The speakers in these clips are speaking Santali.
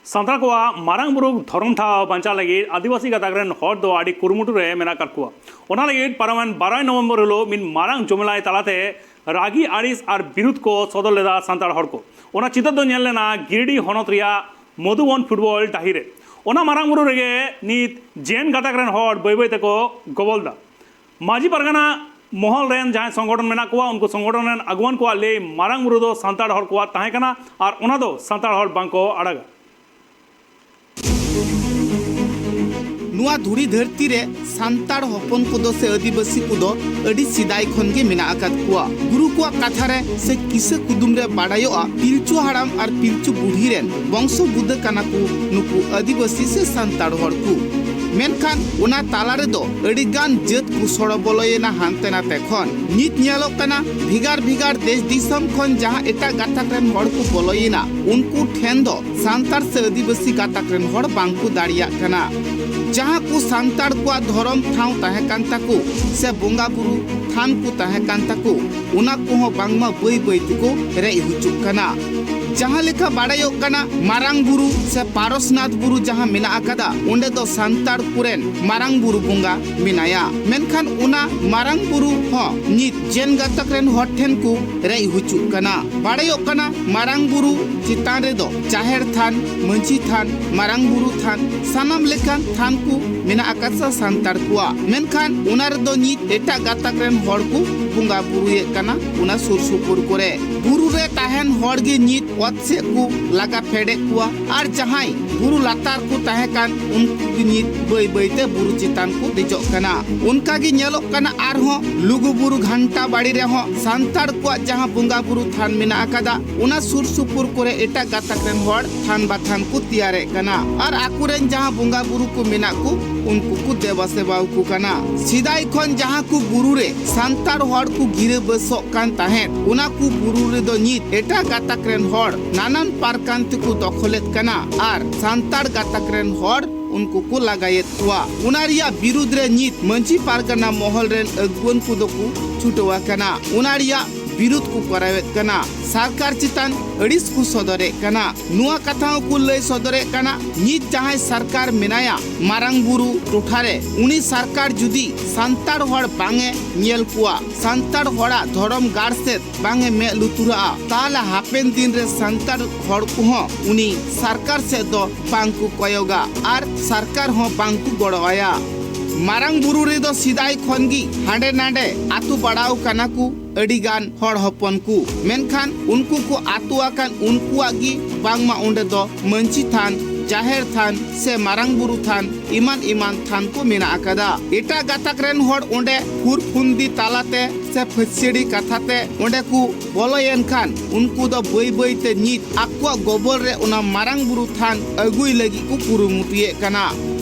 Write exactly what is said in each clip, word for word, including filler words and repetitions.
ᱥᱟᱱᱛᱟᱲ ᱠᱚᱣᱟᱜ ᱢᱟᱨᱟᱝ ᱵᱩᱨᱩ ᱫᱷᱚᱨᱚᱢ ᱴᱷᱟᱶ ᱵᱟᱧᱪᱟᱣ ᱞᱟᱹᱜᱤᱫ ᱟᱹᱫᱤᱵᱟᱹᱥᱤ ᱜᱟᱛᱟᱠ ᱨᱮᱱ ᱦᱚᱲ ᱫᱚ ᱟᱹᱰᱤ ᱠᱩᱨᱩᱢᱩᱴᱩ ᱨᱮ ᱢᱮᱱᱟᱜ ᱟᱠᱟᱫ ᱠᱚᱣᱟ᱾ ᱚᱱᱟ ᱞᱟᱹᱜᱤᱫ ᱯᱟᱨᱚᱢᱮᱱ ᱵᱟᱨᱚᱭ ᱱᱚᱵᱷᱮᱢᱵᱚᱨ ᱦᱤᱞᱳᱜ ᱢᱤᱫ ᱢᱟᱨᱟᱝ ᱡᱚᱢᱮᱞᱟᱭ ᱛᱟᱞᱟᱛᱮ ᱨᱟᱹᱜᱤ ᱟᱹᱲᱤᱥ ᱟᱨ ᱵᱤᱨᱩᱫᱷ ᱠᱚ ᱥᱚᱫᱚᱨ ᱞᱮᱫᱟ ᱥᱟᱱᱛᱟᱲ ᱦᱚᱲ ᱠᱚ᱾ ᱚᱱᱟ ᱪᱤᱛᱟᱹᱨ ᱫᱚ ᱧᱮᱞ ᱞᱮᱱᱟ ᱜᱤᱨᱤᱰᱤ ᱦᱚᱱᱚᱛ ᱨᱮᱭᱟᱜ ᱢᱚᱫᱷᱩᱵᱚᱱ ᱯᱷᱩᱴᱵᱚᱞ ᱰᱟᱹᱦᱤ ᱨᱮ᱾ ᱚᱱᱟ ᱢᱟᱨᱟᱝ ᱵᱩᱨᱩ ᱨᱮᱜᱮ ᱱᱤᱛ ᱡᱮᱱ ᱜᱟᱛᱟᱠ ᱨᱮᱱ ᱦᱚᱲ ᱵᱟᱹᱭ ᱵᱟᱹᱭ ᱛᱮᱠᱚ ᱜᱚᱵᱚᱞ ᱫᱟ᱾ ᱢᱟᱹᱡᱷᱤ ᱯᱟᱨᱜᱟᱱᱟ ᱢᱚᱦᱚᱞ ᱨᱮᱱ ᱡᱟᱦᱟᱸᱭ ᱥᱚᱝᱜᱚᱴᱷᱚᱱ ᱢᱮᱱᱟᱜ ᱠᱚᱣᱟ, ᱩᱱᱠᱩ ᱥᱚᱝᱜᱚᱴᱷᱚᱱ ᱨᱮᱱ ᱟᱹᱜᱩᱣᱟᱹᱱ ᱠᱚᱣᱟᱜ ᱞᱟᱹᱭ ᱢᱟᱨᱟᱝ ᱵᱩᱨᱩ ᱫᱚ ᱥᱟᱱᱛᱟᱲ ᱦᱚᱲ ᱠᱚᱣᱟᱜ ᱛᱟᱦᱮᱸ ᱠᱟᱱᱟ ᱟᱨ ᱚᱱᱟ ᱫᱚ ᱥᱟᱱᱛᱟᱲ ᱦᱚᱲ ᱵᱟᱝ ᱠᱚ ᱟᱲᱟᱜᱟ᱾ ᱱᱚᱣᱟ ᱫᱷᱩᱲᱤ ᱫᱷᱟᱹᱨᱛᱤ ᱨᱮ ᱥᱟᱱᱛᱟᱲ ᱦᱚᱯᱚᱱ ᱠᱚᱫᱚ ᱥᱮ ᱟᱹᱫᱤᱵᱟᱹᱥᱤ ᱠᱚᱫᱚ ᱟᱹᱰᱤ ᱥᱮᱫᱟᱭ ᱠᱷᱚᱱ ᱜᱮ ᱢᱮᱱᱟᱜ ᱟᱠᱟᱫ ᱠᱚᱣᱟ᱾ ᱜᱩᱨᱩ ᱠᱚᱣᱟᱜ ᱠᱟᱛᱷᱟ ᱨᱮ ᱥᱮ ᱠᱤᱥᱟᱹ ᱠᱩᱫᱩᱢ ᱨᱮ ᱵᱟᱰᱟᱭᱚᱜᱼᱟ, ᱯᱤᱞᱪᱩ ᱦᱟᱲᱟᱢ ᱟᱨ ᱯᱤᱞᱪᱩ ᱵᱩᱲᱦᱤ ᱨᱮᱱ ᱵᱚᱝᱥᱚ ᱵᱩᱫᱟᱹ ᱠᱟᱱᱟ ᱠᱚ ᱱᱩᱠᱩ ᱟᱹᱫᱤᱵᱟᱹᱥᱤ ᱥᱮ ᱥᱟᱱᱛᱟᱲ ᱦᱚᱲ ᱠᱚ᱾ ᱢᱮᱱᱠᱷᱟᱱ ᱚᱱᱟ ᱛᱟᱞᱟ ᱨᱮᱫᱚ ᱟᱹᱰᱤ ᱜᱟᱱ ᱡᱟᱹᱛ ᱠᱚ ᱥᱚᱲᱚ ᱵᱚᱞᱚᱭᱮᱱᱟ ᱦᱟᱱᱛᱮ ᱱᱟᱛᱮ ᱠᱷᱚᱱ᱾ ᱱᱤᱛ ᱧᱮᱞᱚᱜ ᱠᱟᱱᱟ ᱵᱷᱮᱜᱟᱨ ᱵᱷᱮᱜᱟᱨ ᱫᱮᱥ ᱫᱤᱥᱚᱢ ᱠᱷᱚᱱ ᱡᱟᱦᱟᱸ ᱮᱴᱟᱜ ᱜᱟᱛᱟᱠ ᱨᱮᱱ ᱦᱚᱲ ᱠᱚ ᱵᱚᱞᱚᱭᱮᱱᱟ, ᱩᱱᱠᱩ ᱴᱷᱮᱱ ᱫᱚ ᱥᱟᱱᱛᱟᱲ ᱥᱮ ᱟᱹᱫᱤᱵᱟᱹᱥᱤ ᱜᱟᱛᱟᱠ ᱨᱮᱱ ᱦᱚᱲ ᱵᱟᱝ ᱠᱚ ᱫᱟᱲᱮᱭᱟᱜ ᱠᱟᱱᱟ᱾ ᱡᱟᱦᱟᱸ ᱠᱚ ᱥᱟᱱᱛᱟᱲ ᱠᱚᱣᱟᱜ ᱫᱷᱚᱨᱚᱢ ᱴᱷᱟᱶ ᱛᱟᱦᱮᱸ ᱠᱟᱱ ᱛᱟᱠᱚ ᱥᱮ ᱵᱚᱸᱜᱟ ᱵᱩᱨᱩ ᱛᱷᱟᱱ ᱠᱚ ᱛᱟᱦᱮᱸ ᱠᱟᱱ ᱛᱟᱠᱚ, ᱚᱱᱟ ᱠᱚᱦᱚᱸ ᱵᱟᱝᱢᱟ ᱵᱟᱹᱭ ᱵᱟᱹᱭ ᱛᱮᱠᱚ ᱨᱮᱡ ᱦᱚᱪᱚᱜ ᱠᱟᱱᱟ᱾ ᱡᱟᱦᱟᱸ ᱞᱮᱠᱟ ᱵᱟᱲᱟᱭᱚᱜ ᱠᱟᱱᱟ, ᱢᱟᱨᱟᱝ ᱵᱩᱨᱩ ᱥᱮ ᱯᱟᱨᱚᱥᱱᱟᱛᱷ ᱵᱩᱨᱩ ᱡᱟᱦᱟᱸ ᱢᱮᱱᱟᱜ ᱟᱠᱟᱫᱟ, ᱚᱸᱰᱮ ᱫᱚ ᱥᱟᱱᱛᱟᱲ ᱠᱚᱨᱮᱱ ᱢᱟᱨᱟᱝ ᱵᱩᱨᱩ ᱵᱚᱸᱜᱟ ᱢᱮᱱᱟᱭᱟ᱾ ᱢᱮᱱᱠᱷᱟᱱ ᱚᱱᱟ ᱢᱟᱨᱟᱝ ᱵᱩᱨᱩ ᱦᱚᱸ ᱱᱤᱛ ᱡᱮᱱ ᱜᱟᱛᱟᱠ ᱨᱮᱱ ᱦᱚᱲ ᱴᱷᱮᱱ ᱠᱚ ᱨᱮᱡ ᱦᱚᱪᱚᱜ ᱠᱟᱱᱟ᱾ ᱵᱟᱲᱟᱭᱚᱜ ᱠᱟᱱᱟ, ᱢᱟᱨᱟᱝ ᱵᱩᱨᱩ ᱪᱮᱛᱟᱱ ᱨᱮᱫᱚ ᱡᱟᱦᱮᱨ ᱛᱷᱟᱱ, ᱢᱟᱹᱡᱷᱤ ᱛᱷᱟᱱ, ᱢᱟᱨᱟᱝ ᱵᱩᱨᱩ ᱛᱷᱟᱱ, ᱥᱟᱱᱟᱢ ᱞᱮᱠᱟᱱ ᱛᱷᱟᱱ ᱠᱚ ᱢᱮᱱᱟᱜ ᱟᱠᱟᱫᱟ ᱥᱟᱱᱛᱟᱲ ᱠᱚᱣᱟᱜ᱾ ᱢᱮᱱᱠᱷᱟᱱ ᱚᱱᱟ ᱨᱮᱫᱚ ᱱᱤᱛ ᱮᱴᱟᱜ ᱜᱟᱛᱟᱠ ᱨᱮᱱ ᱦᱚᱲ ᱠᱚ ᱵᱚᱸᱜᱟ ᱵᱩᱨᱩᱭᱮᱫ ᱠᱟᱱᱟ ᱚᱱᱟ ᱥᱩᱨ ᱥᱩᱯᱩᱨ ᱠᱚᱨᱮ᱾ ᱵᱩᱨᱩ ᱨᱮ ᱛᱟᱦᱮᱱ ᱦᱚᱲ ᱜᱮ ᱱᱤᱛ ᱚᱛ ᱥᱮᱫ ᱠᱚ ᱞᱟᱜᱟ ᱯᱷᱮᱰᱮᱫ ᱠᱚᱣᱟ, ᱟᱨ ᱡᱟᱦᱟᱸᱭ ᱵᱩᱨᱩ ᱞᱟᱛᱟᱨ ᱠᱚ ᱛᱟᱦᱮᱸ ᱠᱟᱱ, ᱩᱱᱠᱩ ᱜᱮ ᱱᱤᱛ ᱵᱟᱹᱭ ᱵᱟᱹᱭ ᱛᱮ ᱵᱩᱨᱩ ᱪᱮᱛᱟᱱ ᱠᱚ ᱫᱮᱡᱚᱜ ᱠᱟᱱᱟ᱾ ᱚᱱᱠᱟ ᱜᱮ ᱧᱮᱞᱚᱜ ᱠᱟᱱᱟ ᱟᱨᱦᱚᱸ ᱞᱩᱜᱩ ᱵᱩᱨᱩ ᱜᱷᱟᱱᱴᱟ ᱵᱟᱲᱤ ᱨᱮᱦᱚᱸ ᱥᱟᱱᱛᱟᱲ ᱠᱚᱣᱟᱜ ᱡᱟᱦᱟᱸ ᱵᱚᱸᱜᱟ ᱵᱩᱨᱩ ᱛᱷᱟᱱ ᱢᱮᱱᱟᱜ ᱟᱠᱟᱫᱟ, ᱚᱱᱟ ᱥᱩᱨ ᱥᱩᱯᱩᱨ ᱠᱚᱨᱮ ᱮᱴᱟᱜ ᱜᱟᱛᱟᱠ ᱨᱮᱱ ᱦᱚᱲ ᱛᱷᱟᱱ ᱵᱟᱛᱷᱟᱱ ᱠᱚ ᱛᱮᱭᱟᱨᱮᱫ ᱠᱟᱱᱟ ᱟᱨ ᱟᱠᱚᱨᱮᱱ ᱡᱟᱦᱟᱸ ᱵᱚᱸᱜᱟ ᱵᱩᱨᱩ ᱠᱚ ᱢᱮᱱᱟᱜ ᱠᱚ, ᱩᱱᱠᱩ ᱠᱚ ᱫᱮᱵᱟ ᱥᱮᱵᱟ ᱟᱠᱚ ᱠᱟᱱᱟ᱾ ᱥᱮᱫᱟᱭ ᱠᱷᱚᱱ ᱡᱟᱦᱟᱸ ᱠᱚ ᱵᱩᱨᱩ ᱨᱮ ᱥᱟᱱᱛᱟᱲ ᱦᱚᱲ ᱠᱚ ᱜᱤᱨᱟᱹ ᱵᱟᱹᱥᱚᱜ ᱠᱟᱱ ᱛᱟᱦᱮᱸᱫ, ᱚᱱᱟ ᱠᱚ ᱵᱩᱨᱩ ᱨᱮᱫᱚ ᱱᱤᱛ ᱮᱴᱟᱜ ᱜᱟᱛᱟᱠ ᱨᱮᱱ ᱦᱚᱲ ᱱᱟᱱᱟᱱ ᱯᱟᱨᱠᱟᱱ ᱛᱮᱠᱚ ᱫᱚᱠᱷᱚᱞᱮᱫ ᱠᱟᱱᱟ ᱟᱨ ᱥᱟᱱᱛᱟᱲ ᱜᱟᱛᱟᱠ ᱨᱮᱱ ᱦᱚᱲ ᱩᱱᱠᱩ ᱠᱚ ᱞᱟᱜᱟᱭᱮᱫ ᱠᱚᱣᱟ᱾ ᱚᱱᱟ ᱨᱮᱭᱟᱜ ᱵᱤᱨᱩᱫᱽ ᱨᱮ ᱱᱤᱛ ᱢᱟᱹᱡᱷᱤ ᱯᱟᱨᱜᱟᱱᱟ ᱢᱚᱦᱚᱞ ᱨᱮᱱ ᱟᱹᱜᱩᱣᱟᱹᱱ ᱠᱚᱫᱚ ᱠᱚ ᱪᱷᱩᱴᱟᱹᱣ ᱟᱠᱟᱱᱟ᱾ ᱚᱱᱟ ᱨᱮᱭᱟᱜ ᱵᱤᱨᱩᱫ ᱠᱚ ᱠᱚᱨᱟᱣᱮᱫ ᱠᱟᱱᱟ, ᱥᱚᱨᱠᱟᱨ ᱪᱮᱛᱟᱱ ᱟᱹᱲᱤᱥ ᱠᱚ ᱥᱚᱫᱚᱨᱮᱫ ᱠᱟᱱᱟ᱾ ᱱᱚᱣᱟ ᱠᱟᱛᱷᱟ ᱦᱚᱸᱠᱚ ᱞᱟᱹᱭ ᱥᱚᱫᱚᱨᱮᱫ ᱠᱟᱱᱟ, ᱱᱤᱛ ᱡᱟᱦᱟᱸᱭ ᱥᱚᱨᱠᱟᱨ ᱢᱮᱱᱟᱭᱟ ᱢᱟᱨᱟᱝ ᱵᱩᱨᱩ ᱴᱚᱴᱷᱟᱨᱮ, ᱩᱱᱤ ᱥᱚᱨᱠᱟᱨ ᱡᱩᱫᱤ ᱥᱟᱱᱛᱟᱲ ᱦᱚᱲ ᱵᱟᱝ ᱮ ᱧᱮᱞ ᱠᱚᱣᱟ, ᱥᱟᱱᱛᱟᱲ ᱦᱚᱲᱟᱜ ᱫᱷᱚᱨᱚᱢ ᱜᱟᱲ ᱥᱮᱫ ᱵᱟᱝ ᱮ ᱢᱮᱫ ᱞᱩᱛᱩᱨᱟᱜᱼᱟ, ᱛᱟᱦᱞᱮ ᱦᱟᱯᱮᱱ ᱫᱤᱱ ᱨᱮ ᱥᱟᱱᱛᱟᱲ ᱦᱚᱲ ᱠᱚᱦᱚᱸ ᱩᱱᱤ ᱥᱚᱨᱠᱟᱨ ᱥᱮᱫ ᱫᱚ ᱵᱟᱝ ᱠᱚ ᱠᱚᱭᱚᱜᱟ ᱟᱨ ᱥᱚᱨᱠᱟᱨ ᱦᱚᱸ ᱵᱟᱝ ᱠᱚ ᱜᱚᱲᱚ ᱟᱭᱟ᱾ ᱢᱟᱨᱟᱝ ᱵᱩᱨᱩ ᱨᱮᱫᱚ ᱥᱮᱫᱟᱭ ᱠᱷᱚᱱ ᱜᱮ ᱦᱟᱸᱰᱮ ᱱᱟᱰᱮ ᱟᱹᱛᱩ ᱵᱟᱲᱟᱣ ᱠᱟᱱᱟ ᱠᱚ ᱟᱹᱰᱤ ᱜᱟᱱ ᱦᱚᱲ ᱦᱚᱯᱚᱱ ᱠᱚ, ᱢᱮᱱᱠᱷᱟᱱ ᱩᱱᱠᱩ ᱠᱚ ᱟᱹᱛᱩ ᱟᱠᱟᱱ ᱩᱱᱠᱩᱣᱟᱜ ᱜᱮ ᱵᱟᱝᱢᱟ ᱚᱸᱰᱮ ᱫᱚ ᱢᱟᱹᱡᱷᱤ ᱛᱷᱟᱱ, ᱡᱟᱦᱮᱨ ᱛᱷᱟᱱ ᱥᱮ ᱢᱟᱨᱟᱝ ᱵᱩᱨᱩ ᱛᱷᱟᱱ ᱮᱢᱟᱱ ᱮᱢᱟᱱ ᱛᱷᱟᱱ ᱠᱚ ᱢᱮᱱᱟᱜ ᱟᱠᱟᱫᱟ᱾ ᱮᱴᱟᱜ ᱜᱟᱛᱟᱠ ᱨᱮᱱ ᱦᱚᱲ ᱚᱸᱰᱮ ᱦᱩᱨ ᱯᱷᱩᱱᱫᱤ ᱛᱟᱞᱟᱛᱮ ᱥᱮ ᱯᱷᱟᱹᱥᱭᱟᱹᱲᱤ ᱠᱟᱛᱷᱟ ᱛᱮ ᱚᱸᱰᱮ ᱠᱚ ᱵᱚᱞᱚᱭᱮᱱ ᱠᱷᱟᱱ, ᱩᱱᱠᱩ ᱫᱚ ᱵᱟᱹᱭ ᱵᱟᱹᱭ ᱛᱮ ᱱᱤᱛ ᱟᱠᱚᱣᱟᱜ ᱜᱚᱵᱚᱞ ᱨᱮ ᱚᱱᱟ ᱢᱟᱨᱟᱝ ᱵᱩᱨᱩ ᱛᱷᱟᱱ ᱟᱹᱜᱩᱭ ᱞᱟᱹᱜᱤᱫ ᱠᱚ ᱠᱩᱨᱩᱢᱩᱴᱩᱭᱮᱫ ᱠᱟᱱᱟ᱾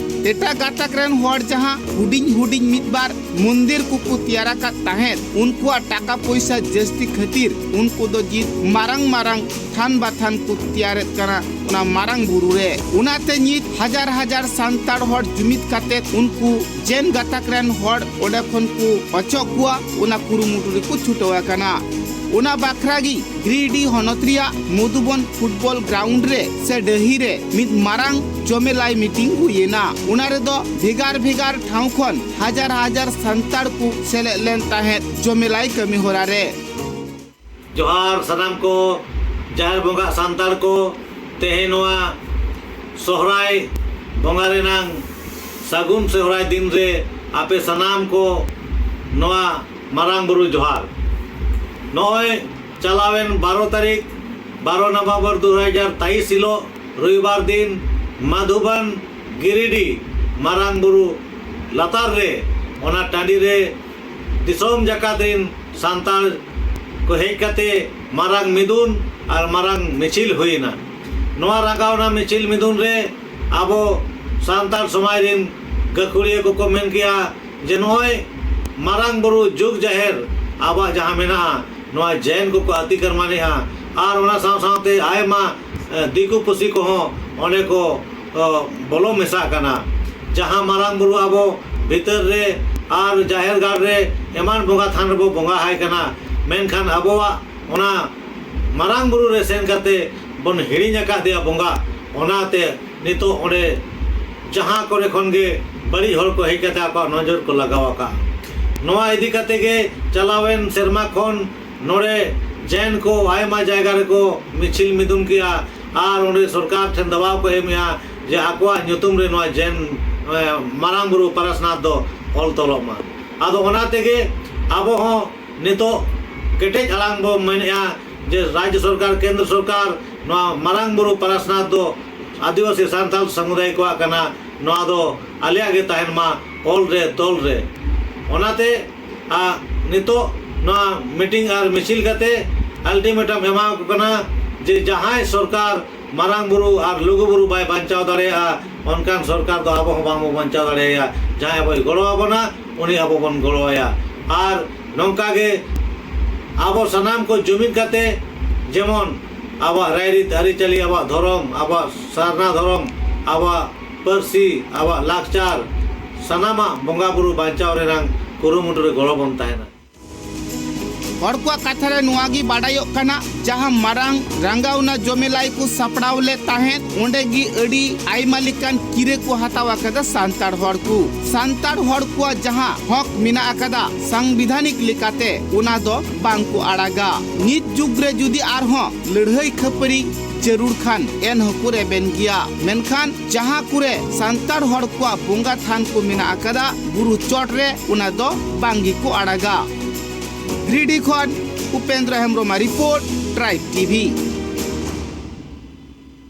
ᱮᱴᱟᱜ ᱜᱟᱛᱟᱠ ᱨᱮᱱ ᱦᱚᱲ ᱡᱟᱦᱟᱸ ᱦᱩᱰᱤᱧ ᱦᱩᱰᱤᱧ ᱢᱤᱫ ᱵᱟᱨ ᱢᱚᱱᱫᱤᱨ ᱠᱚᱠᱚ ᱛᱮᱭᱟᱨ ᱟᱠᱟᱫ ᱛᱟᱦᱮᱸᱫ, ᱩᱱᱠᱩᱣᱟᱜ ᱴᱟᱠᱟ ᱯᱚᱭᱥᱟ ᱡᱟᱹᱥᱛᱤ ᱠᱷᱟᱹᱛᱤᱨ ᱩᱱᱠᱩ ᱫᱚ ᱡᱤᱛ ᱢᱟᱨᱟᱝ ᱢᱟᱨᱟᱝ ᱛᱷᱟᱱ ᱵᱟᱛᱷᱟᱱ ᱠᱚ ᱛᱮᱭᱟᱨᱮᱫ ᱠᱟᱱᱟ ᱚᱱᱟ ᱢᱟᱨᱟᱝ ᱵᱩᱨᱩ ᱨᱮ᱾ ᱚᱱᱟᱛᱮ ᱱᱤᱛ ᱦᱟᱡᱟᱨ ᱦᱟᱡᱟᱨ ᱥᱟᱱᱛᱟᱲ ᱦᱚᱲ ᱡᱩᱢᱤᱫ ᱠᱟᱛᱮ ᱩᱱᱠᱩ ᱡᱮᱱ ᱜᱟᱛᱟᱠ ᱨᱮᱱ ᱦᱚᱲ ᱚᱸᱰᱮ ᱠᱷᱚᱱ ᱠᱚ ᱚᱪᱚᱜ ᱠᱚᱣᱟ, ᱚᱱᱟ ᱠᱩᱨᱩᱢᱩᱴᱩ ᱨᱮᱠᱚ ᱪᱷᱩᱴᱟᱹᱣ ᱟᱠᱟᱱᱟ᱾ ᱚᱱᱟ ᱵᱟᱠᱷᱨᱟ ᱜᱮ ᱜᱤᱨᱤᱰᱤ ᱦᱚᱱᱚᱛ ᱨᱮᱭᱟᱜ ᱢᱚᱫᱷᱩᱵᱚᱱ ᱯᱷᱩᱴᱵᱚᱞ ᱜᱨᱟᱣᱩᱱᱰ ᱨᱮ ᱥᱮ ᱰᱟᱹᱦᱤ ᱨᱮ ᱢᱤᱫ ᱢᱟᱨᱟᱝ ᱡᱚᱢᱮᱞᱟᱭ ᱢᱤᱴᱤᱝ ᱦᱩᱭᱮᱱᱟ᱾ ᱚᱱᱟ ᱨᱮᱫᱚ ᱵᱷᱮᱜᱟᱨ ᱵᱷᱮᱜᱟᱨ ᱴᱷᱟᱶ ᱠᱷᱚᱱ ᱦᱟᱡᱟᱨ ᱦᱟᱡᱟᱨ ᱥᱟᱱᱛᱟᱲ ᱠᱚ ᱥᱮᱞᱮᱫ ᱞᱮᱱ ᱛᱟᱦᱮᱸᱫ ᱡᱚᱢᱮᱞᱟᱭ ᱠᱟᱹᱢᱤ ᱦᱚᱨᱟ ᱨᱮ᱾ ᱡᱚᱦᱟᱨ ᱥᱟᱱᱟᱢ ᱠᱚ, ᱡᱟᱦᱮᱨ ᱵᱚᱸᱜᱟ ᱥᱟᱱᱛᱟᱲ ᱠᱚ, ᱛᱮᱦᱮᱧ ᱱᱚᱣᱟ ᱥᱚᱦᱨᱟᱭ ᱵᱚᱸᱜᱟ ᱨᱮᱱᱟᱝ ᱥᱟᱹᱜᱩᱱ ᱥᱚᱦᱨᱟᱭ ᱫᱤᱱ ᱨᱮ ᱟᱯᱮ ᱥᱟᱱᱟᱢ ᱠᱚ ᱱᱚᱣᱟ ᱢᱟᱨᱟᱝ ᱵᱩᱨᱩ ᱡᱚᱦᱟᱨ᱾ ᱱᱚᱜᱼᱚᱭ ᱪᱟᱞᱟᱣᱮᱱ ᱵᱟᱨᱚ ᱛᱟᱹᱨᱤᱠᱷ, ᱵᱟᱨᱚ ᱱᱚᱵᱷᱮᱢᱵᱚᱨ ᱫᱩ ᱦᱟᱡᱟᱨ ᱛᱮᱭᱤᱥ ᱦᱤᱞᱳᱜ ᱨᱚᱵᱤᱵᱟᱨ ᱫᱤᱱ ᱢᱟᱫᱷᱩᱵᱟᱱ ᱜᱤᱨᱤᱰᱤ ᱢᱟᱨᱟᱝ ᱵᱩᱨᱩ ᱞᱟᱛᱟᱨ ᱨᱮ, ᱚᱱᱟ ᱴᱟᱺᱰᱤ ᱨᱮ ᱫᱤᱥᱚᱢ ᱡᱟᱠᱟᱛ ᱨᱤᱱ ᱥᱟᱱᱛᱟᱲ ᱠᱚ ᱦᱮᱡ ᱠᱟᱛᱮ ᱢᱟᱨᱟᱝ ᱢᱤᱫᱩᱱ ᱟᱨ ᱢᱟᱨᱟᱝ ᱢᱤᱪᱷᱤᱞ ᱦᱩᱭᱮᱱᱟ᱾ ᱱᱚᱣᱟ ᱨᱟᱸᱜᱟᱣᱱᱟ ᱢᱤᱪᱷᱤᱞ ᱢᱤᱫᱩᱱ ᱨᱮ ᱟᱵᱚ ᱥᱟᱱᱛᱟᱲ ᱥᱚᱢᱟᱡᱽ ᱨᱤᱱ ᱜᱟᱹᱠᱷᱩᱲᱤᱭᱟᱹ ᱠᱚᱠᱚ ᱢᱮᱱ ᱠᱮᱜᱼᱟ ᱡᱮ ᱱᱚᱜᱼᱚᱭ ᱢᱟᱨᱟᱝ ᱵᱩᱨᱩ ᱡᱩᱜᱽ ᱡᱟᱦᱮᱨ ᱟᱵᱚᱣᱟᱜ ᱡᱟᱦᱟᱸ ᱢᱮᱱᱟᱜᱼᱟ, ᱱᱚᱣᱟ ᱡᱮᱱ ᱠᱚᱠᱚ ᱟᱹᱛᱤᱠᱟᱨᱢᱟᱱᱮᱜᱼᱟ ᱟᱨ ᱚᱱᱟ ᱥᱟᱶ ᱥᱟᱶᱛᱮ ᱟᱭᱢᱟ, ᱮ, ᱫᱤᱠᱩ ᱯᱩᱥᱤ ᱠᱚᱦᱚᱸ ᱚᱸᱰᱮ ᱠᱚ, ᱚ, ᱵᱚᱞᱚ ᱢᱮᱥᱟᱜ ᱠᱟᱱᱟ᱾ ᱡᱟᱦᱟᱸ ᱢᱟᱨᱟᱝ ᱵᱩᱨᱩ ᱟᱵᱚ ᱵᱷᱤᱛᱟᱹᱨ ᱨᱮ ᱟᱨ ᱡᱟᱦᱮᱨ ᱜᱟᱲ ᱨᱮ ᱮᱢᱟᱱ ᱵᱚᱸᱜᱟ ᱛᱷᱟᱱ ᱨᱮᱵᱚ ᱵᱚᱸᱜᱟ ᱟᱭ ᱠᱟᱱᱟ, ᱢᱮᱱᱠᱷᱟᱱ ᱟᱵᱚᱣᱟᱜ ᱚᱱᱟ ᱢᱟᱨᱟᱝ ᱵᱩᱨᱩ ᱨᱮ ᱥᱮᱱ ᱠᱟᱛᱮ ᱵᱚᱱ ᱦᱤᱲᱤᱧ ᱟᱠᱟᱫᱮᱭᱟ ᱵᱚᱸᱜᱟ᱾ ᱚᱱᱟᱛᱮ ᱱᱤᱛᱚᱜ ᱚᱸᱰᱮ ᱡᱟᱦᱟᱸ ᱠᱚᱨᱮ ᱠᱷᱚᱱ ᱜᱮ ᱵᱟᱹᱲᱤᱡ ᱦᱚᱲ ᱠᱚ ᱦᱮᱡ ᱠᱟᱛᱮ ᱟᱠᱚᱣᱟᱜ ᱱᱚᱡᱚᱨ ᱠᱚ ᱞᱟᱜᱟᱣ ᱟᱠᱟᱫ᱾ ᱱᱚᱣᱟ ᱤᱫᱤ ᱠᱟᱛᱮ ᱜᱮ ᱪᱟᱞᱟᱣᱮᱱ ᱥᱮᱨᱢᱟ ᱠᱷᱚᱱ ᱱᱚᱰᱮ ᱡᱮᱱ ᱠᱚ ᱟᱭᱢᱟ ᱡᱟᱭᱜᱟ ᱨᱮᱠᱚ ᱢᱤᱪᱷᱤᱞ ᱢᱤᱫᱩᱱ ᱠᱮᱜᱼᱟ ᱟᱨ ᱚᱸᱰᱮ ᱥᱚᱨᱠᱟᱨ ᱴᱷᱮᱱ ᱫᱟᱵᱟᱣ ᱠᱚ ᱮᱢᱮᱜᱼᱟ ᱡᱮ ᱟᱠᱚᱣᱟᱜ ᱧᱩᱛᱩᱢ ᱨᱮ ᱱᱚᱣᱟ ᱡᱮᱱ, ᱮ, ᱢᱟᱨᱟᱝ ᱵᱩᱨᱩ ᱯᱟᱨᱟᱥᱱᱟᱛᱷ ᱫᱚ ᱚᱞ ᱛᱚᱞᱚᱜ ᱢᱟ᱾ ᱟᱫᱚ ᱚᱱᱟ ᱛᱮᱜᱮ ᱟᱵᱚ ᱦᱚᱸ ᱱᱤᱛᱚᱜ ᱠᱮᱴᱮᱡ ᱟᱲᱟᱝ ᱵᱚ ᱢᱮᱱᱮᱜᱼᱟ ᱡᱮ ᱨᱟᱡᱽᱡᱚ ᱥᱚᱨᱠᱟᱨ, ᱠᱮᱱᱫᱨᱚ ᱥᱚᱨᱠᱟᱨ, ᱱᱚᱣᱟ ᱢᱟᱨᱟᱝ ᱵᱩᱨᱩ ᱯᱟᱨᱟᱥᱱᱟᱛᱷ ᱫᱚ ᱟᱹᱫᱤᱵᱟᱹᱥᱤ ᱥᱟᱱᱛᱟᱲ ᱥᱟᱢᱩᱫᱟᱭ ᱠᱚᱣᱟᱜ ᱠᱟᱱᱟ, ᱱᱚᱣᱟ ᱫᱚ ᱟᱞᱮᱭᱟᱜ ᱜᱮ ᱛᱟᱦᱮᱱ ᱢᱟ ᱚᱞ ᱨᱮ ᱛᱚᱞ ᱨᱮ᱾ ᱚᱱᱟᱛᱮ ᱟ, ᱱᱤᱛᱚᱜ ᱱᱚᱣᱟ ᱢᱤᱴᱤᱝ ᱟᱨ ᱢᱤᱪᱷᱤᱞ ᱠᱟᱛᱮ ᱟᱞᱴᱤᱢᱮᱴᱟᱢ ᱮᱢᱟ ᱠᱚ ᱠᱟᱱᱟ ᱡᱮ ᱡᱟᱦᱟᱸᱭ ᱥᱚᱨᱠᱟᱨ ᱢᱟᱨᱟᱝ ᱵᱩᱨᱩ ᱟᱨ ᱞᱩᱜᱩ ᱵᱩᱨᱩ ᱵᱟᱭ ᱵᱟᱧᱪᱟᱣ ᱫᱟᱲᱮᱭᱟᱜᱼᱟ, ᱚᱱᱠᱟᱱ ᱥᱚᱨᱠᱟᱨ ᱫᱚ ᱟᱵᱚ ᱦᱚᱸ ᱵᱟᱝ ᱵᱚᱱ ᱵᱟᱧᱪᱟᱣ ᱫᱟᱲᱮᱭᱟᱭᱟ᱾ ᱡᱟᱦᱟᱸᱭ ᱟᱵᱚᱭ ᱜᱚᱲᱚ ᱟᱵᱚᱱᱟ, ᱩᱱᱤ ᱟᱵᱚ ᱵᱚᱱ ᱜᱚᱲᱚ ᱟᱭᱟ᱾ ᱟᱨ ᱱᱚᱝᱠᱟ ᱜᱮ ᱟᱵᱚ ᱥᱟᱱᱟᱢ ᱠᱚ ᱡᱩᱢᱤᱫ ᱠᱟᱛᱮ ᱡᱮᱢᱚᱱ ᱟᱵᱚᱣᱟᱜ ᱨᱟᱭᱨᱤᱛ ᱟᱹᱨᱤᱪᱟᱹᱞᱤ, ᱟᱵᱚᱣᱟᱜ ᱫᱷᱚᱨᱚᱢ, ᱟᱵᱚᱣᱟᱜ ᱥᱟᱨᱱᱟ ᱫᱷᱚᱨᱚᱢ, ᱟᱵᱚᱣᱟᱜ ᱯᱟᱹᱨᱥᱤ, ᱟᱵᱚᱣᱟᱜ ᱞᱟᱠᱪᱟᱨ, ᱥᱟᱱᱟᱢᱟᱜ ᱵᱚᱸᱜᱟ ᱵᱩᱨᱩ ᱵᱟᱧᱪᱟᱣ ᱨᱮᱱᱟᱜ ᱠᱩᱨᱩᱢᱩᱴᱩ ᱨᱮ ᱜᱚᱲᱚ ᱵᱚᱱ ᱛᱟᱦᱮᱱᱟ᱾ ᱦᱚᱲ ᱠᱚᱣᱟᱜ ᱠᱟᱛᱷᱟ ᱨᱮ ᱱᱚᱣᱟ ᱜᱮ ᱵᱟᱰᱟᱭᱚᱜ ᱠᱟᱱᱟ, ᱡᱟᱦᱟᱸ ᱢᱟᱨᱟᱝ ᱨᱟᱸᱜᱟᱣᱱᱟ ᱡᱚᱢᱮᱞᱟᱭ ᱠᱚ ᱥᱟᱯᱲᱟᱣ ᱞᱮᱫ ᱛᱟᱦᱮᱸᱫ, ᱚᱸᱰᱮ ᱜᱮ ᱟᱹᱰᱤ ᱟᱭᱢᱟ ᱞᱮᱠᱟᱱ ᱠᱤᱨᱟᱹ ᱠᱚ ᱦᱟᱛᱟᱣ ᱟᱠᱟᱫᱟ ᱥᱟᱱᱛᱟᱲ ᱦᱚᱲ ᱠᱚ᱾ ᱥᱟᱱᱛᱟᱲ ᱦᱚᱲ ᱠᱚᱣᱟᱜ ᱡᱟᱦᱟᱸ ᱦᱚᱠ ᱢᱮᱱᱟᱜ ᱟᱠᱟᱫᱟ ᱥᱟᱝᱵᱤᱫᱷᱟᱱᱤᱠ ᱞᱮᱠᱟᱛᱮ, ᱚᱱᱟ ᱫᱚ ᱵᱟᱝ ᱠᱚ ᱟᱲᱟᱜᱟ᱾ ᱱᱤᱛ ᱡᱩᱜᱽ ᱨᱮ ᱡᱩᱫᱤ ᱟᱨᱦᱚᱸ ᱞᱟᱹᱲᱦᱟᱹᱭ ᱠᱷᱟᱹᱯᱟᱹᱨᱤ ᱡᱟᱹᱨᱩᱲ ᱠᱷᱟᱱ, ᱮᱱ ᱦᱚᱸᱠᱚ ᱨᱮᱵᱮᱱ ᱜᱮᱭᱟ, ᱢᱮᱱᱠᱷᱟᱱ ᱡᱟᱦᱟᱸ ᱠᱚᱨᱮ ᱥᱟᱱᱛᱟᱲ ᱦᱚᱲ ᱠᱚᱣᱟᱜ ᱵᱚᱸᱜᱟ ᱛᱷᱟᱱ ᱠᱚ ᱢᱮᱱᱟᱜ ᱟᱠᱟᱫᱟ ᱵᱩᱨᱩ ᱪᱚᱴ ᱨᱮ, ᱚᱱᱟ ᱫᱚ ᱵᱟᱝ ᱜᱮᱠᱚ ᱟᱲᱟᱜᱟ᱾ ᱜᱤᱨᱤᱰᱤ ᱠᱷᱚᱱ ᱩᱯᱮᱱᱫᱨᱚ ᱦᱮᱢᱵᱨᱚᱢᱟᱜ ᱨᱤᱯᱳᱨᱴ, ᱴᱨᱟᱭᱤᱵᱽ ᱴᱤᱵᱷᱤ᱾